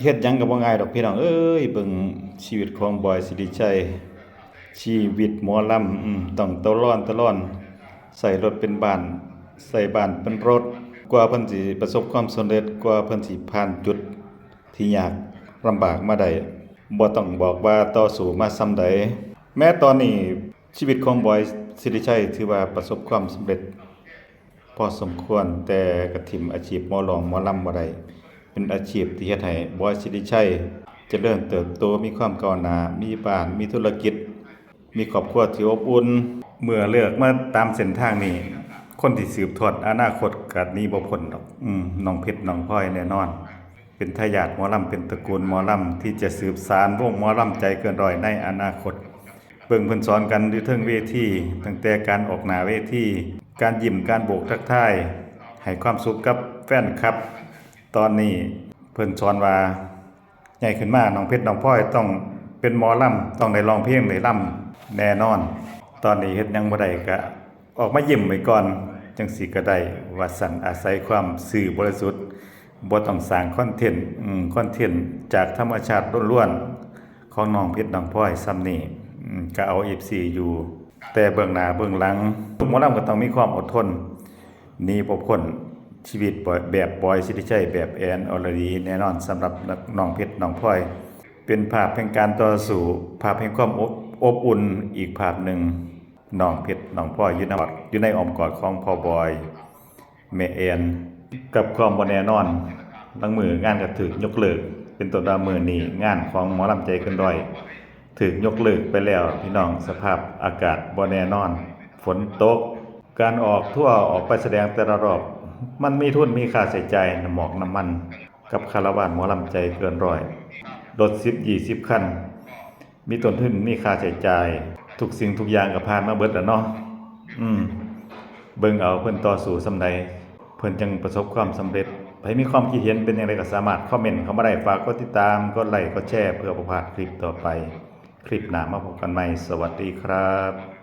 ເຮັດຫຍັງກໍບໍ່ງ່າຍດອກພີ່ນ້ອງເອີຍ. ເບິ່ງຊີວິດຂອງບອຍ ສິດທິໄຊ, ຊີວິດໝໍລຳ ອືມ ຕ້ອງຕະລອນຕະລອນ, ໃຊ້ລົດເປັນບ້ານ ໃຊ້ບ້ານເປັນລົດ ກວ່າເພິ່ນຊິປະສົບຄວາມສຳເລັດ, ກວ່າເພິ່ນຊິຜ່ານຈຸດທີ່ຍາກລຳບາກມາໄດ້ ບໍ່ຕ້ອງບອກວ່າຕໍ່ສູ້ມາສ່ຳໃດ. ແມ້ຕອນນີ້ຊີວິດຂອງບອຍ ສິດທິໄຊ ຖືວ່າປະສົບຄວາມສຳເລັດ ພໍສົມຄວນ, ແຕ່ກະຖິ້ມອາຊີບໝໍຮ້ອງໝໍລຳບໍ່ໄດ້. ເປັນອາຊີບທີ່ເຮັດໃຫ້ບອຍ ສິດທິໄຊ ຈະເລີນເຕີບໂຕ, ມີຄວາມກ້າວໜ້າ, ມີບ້ານ, ມີທຸລະກິດ, ມີຄອບຄົວທີ່ອົບອຸ່ນ. ເມື່ອເລືອກມາຕາມເສັ້ນທາງນີ້, ຄົນທີ່ສືບທອດອະນາຄົດກະໜີບໍ່ພົ້ນດອກ. ອືມ ນ້ອງເພັດ ນ້ອງພອຍແນ່ນອນ. ເປັນທາຍາດໝໍລຳ, ເປັນຕະກູນໝໍລຳທີ່ຈະສືບສານວົງໝໍລຳໃຈເກີນຮ້ອຍໃນອະນາຄົດ. ເບິ່ງເພິ່ນສອນກັນຢູ່ເທິງເວທີ, ຕັ້ງແຕ່ການອອກໜ້າເວທີ, ການຍິ້ມ, ການໂບກທັກທາຍ, ໃຫ້ຄວາມສຸກກັບແຟນຄລັບ. ຕອນນີ້ເພິ່ນສອນວ່າ ໃຫຍ່ຂຶ້ນມາ ນ້ອງເພັດ ນ້ອງພອຍຕ້ອງເປັນໝໍລຳ, ຕ້ອງໄດ້ຮ້ອງເພງ, ໄດ້ລຳແນ່ນອນ. ຕອນນີ້ເຮັດຫຍັງບໍ່ໄດ້ກະ ອອກມາຍິ້ມໄວ້ກ່ອນ ຈັ່ງซี้ກໍໄດ້ ວ່າຊັ້ນ. ອາໄສຄວາມຊື່ບໍລິສຸດ, ບໍ່ຕ້ອງສ້າງຄອນເທັນ, ອືມ, ຄອນເທັນຈາກທຳມະຊາດລ້ວນໆ ຂອງນ້ອງເພັດ ນ້ອງພອຍສ່ຳນີ້, ອືມ, ກໍເອົາເອັຟຊີຢູ່ແຕ່ເບື້ອງໜ້າເບື້ອງຫຼັງ. ທຸກໝໍລຳກໍຕ້ອງມີຄວາມອົດທົນ, ໜີບໍ່ພົ້ນຊີວິດແບບບອຍ ສິດທິໄຊ, ແບບແອນ ອອລລະດີ ແນ່ນອນ. ສຳລັບນ້ອງເພັດ ນ້ອງພອຍ ເປັນພາບແຫ່ງການຕໍ່ສູ້, ພາບແຫ່ງຄວາມອົບ ອົບອຸ່ນອີກພາບໜຶ່ງ. ນ້ອງເພັດ ນ້ອງພອຍ ຢູ່ໃນ ຢູ່ໃນອ້ອມກອດຂອງພໍ່ບອຍ ແມ່ແອນ. ກັບຄວາມບໍ່ແນ່ນອນ, ລາງມື້ງານກໍຖືກຍົກເລີກ, ເປັນຕົ້ນວ່າມື້ນີ້ງານຂອງໝໍລຳໃຈເກີນຮ້ອຍຖືກຍົກເລີກໄປແລ້ວພີ່ນ້ອງ. ສະພາບອາກາດບໍ່ແນ່ນອນ, ຝົນຕົກ, ການອອກທົວ ອອກໄປສະແດງແຕ່ລະຮອບ ມັນມີທຶນມີຄ່າໃຊ້ຈ່າຍ, ນ້ຳໝອກນ້ຳມັນ ກັບຄາລາວານໝໍລຳໃຈເກີນຮ້ອຍ, ລົດສິບ ຍີ່ສິບຄັນ ມີຕົ້ນທຶນ ມີຄ່າໃຊ້ຈ່າຍ, ທຸກສິ່ງທຸກຢ່າງກໍຜ່ານມາເບິດແລ້ວເນາະ. ອືມ, ເບິ່ງເອົາເພິ່ນຕໍ່ສູ້ສ່ຳໃດ ເພິ່ນຈຶ່ງປະສົບຄວາມສຳເລັດ. ໃຜມີຄວາມຄິດເຫັນເປັນຢ່າງໃດກໍສາມາດຄອມເມັນເຂົ້າມາໄດ້. ຝາກກົດຕິດຕາມ, ກົດໄລ, ກົດແຊ ເພື່ອບໍ່ພາດຄລິບຕໍ່ໄປ. ຄລິບໜ້າມາພົບກັນໃໝ່. ສະຫວັດດີຄັບ.